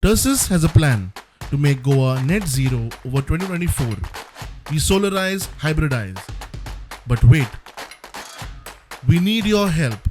Tersus has a plan to make Goa net zero over 2024. We solarize, hybridize. But wait, we need your help.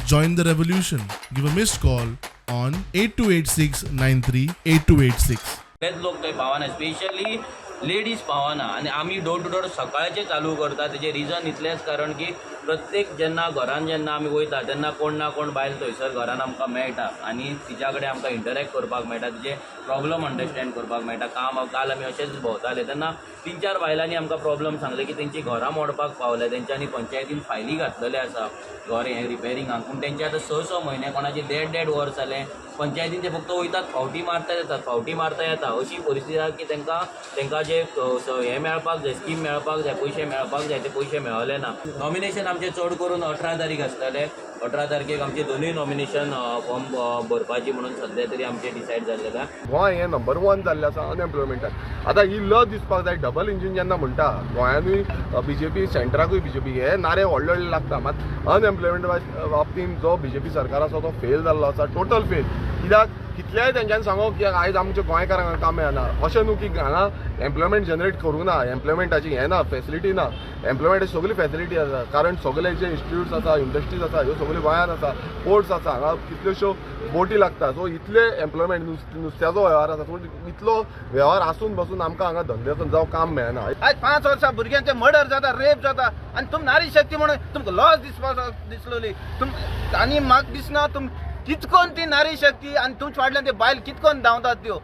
Join the revolution. Give a missed call on 8286 938286. सगळेच लोक थंय पावना, specially ladies पावना. आनी आमी door two door सकाळचे चालू करता. तेजें रिजन इतलेंच, कारण की प्रत्येक जेन्ना घरान जेन्ना आमी वयता तेन्ना कोण ना कोण बायल थंयसर घरान आमकां मेळटा आनी तिच्या कडेन आमकां इंटरॅक्ट करपाक मेळटा, तिचे प्रॉब्लम अंडरस्टँड करपाक मेळटा. काम काल आमी अशेंच भोंवताले तेन्ना तीन चार बायलांनी आमकां प्रॉब्लम सांगले की तेंची घरां मोडपाक पावल्या, तेंच्यांनी पंचायतीन फायली घातलेले आसा घर हें रिपेरिंगाक, पूण तेंचे आतां स स म्हयने, कोणाचे देड देड वर्स जालें. पंचायतीन ते फक्त वयतात, फावटी मारता येतात, फावटी मारता येता. अशी परिस्थिती आसा की तांकां जे हें मेळपाक जाय, स्कीम मेळपाक जाय, पयशे मेळपाक जाय, ते पयशे मेळले ना. नॉमिनेशन आमचें चड करून 18 तारीख आसतलें. 18 तारखेक आमचे दोनूय नॉमिनेशन फॉर्म भरपाची म्हणून सद्या तरी आमचें डिसायड जाल्लें आसा. गोंय हें नंबर वन जाल्लें आसा अनएम्प्लॉयमेंटान. आतां ही लज दिसपाक जाय. डबल इंजीन जेन्ना म्हणटा, गोंयानूय बीजेपी, सेंट्राकूय बीजेपी, हे नारे व्हडले व्हडले लागता, मात अनएम्प्लॉयमेंट बाबतींत जो बीजेपी सरकार आसा तो फेल जाल्लो आसा, टोटल फेल. कित्याक कितलेय तेंच्यांनी सांगो की आयज आमच्या गोंयकारांक काम मेळना, अशें न्हू की हांगा एम्प्लॉयमेंट जनरेट करूं ना, एम्प्लॉयमेंटाची हें ना, फेसिलिटी ना. एम्प्लॉयमेंटाची सगळी फेसिलिटी आसा, कारण सगळे जे इन्स्टिट्यूट्स आसा, इंडस्ट्रीज आसा, ह्यो सगळ्यो गोंयांत आसा. पोर्ट्स आसा, हांगा कितल्योश्यो बोटी लागता. सो इतले एम्प्लॉयमेंट, नुस्त्याचो वेव्हार आसा. पूण इतलो वेव्हार आसून बसून आमकां हांगा धंद्याचो जावं काम मेळना. आयज 5 वर्सां भुरग्यांचे मर्डर जाता, रेप जाता आनी तुम नारी शक्ती म्हणून तुमकां लॉस दिसपा दिसलोली तुम. आनी म्हाका दिसना तुम कितकोन ती नारी शक्ती आनी तुमच्या फाटल्यान ते बायल कितकोन धांवतात त्यो.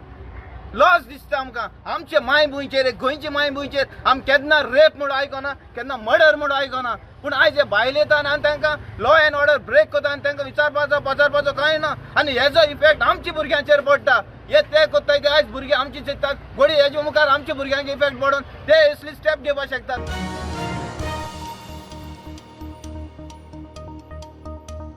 लॉस दिसता आमकां. आमचे मायभुंयचेर, गोंयचे मायभुंयचेर आमी केन्ना रेप म्हणून आयकना, केन्ना मर्डर म्हणून आयकना, पूण आयज हे बायल येता आनी तांकां लॉ एंड ऑर्डर ब्रेक करता आनी तांकां विचारपाचो पचारपाचो कांय ना. आनी हेजो इफेक्ट आमच्या भुरग्यांचेर पडटा. हे ते करता की आयज भुरगे आमची चिंततात घोडी हेजे मुखार आमच्या भुरग्यांक इफेक्ट पडून ते असली स्टेप घेवपाक शकतात.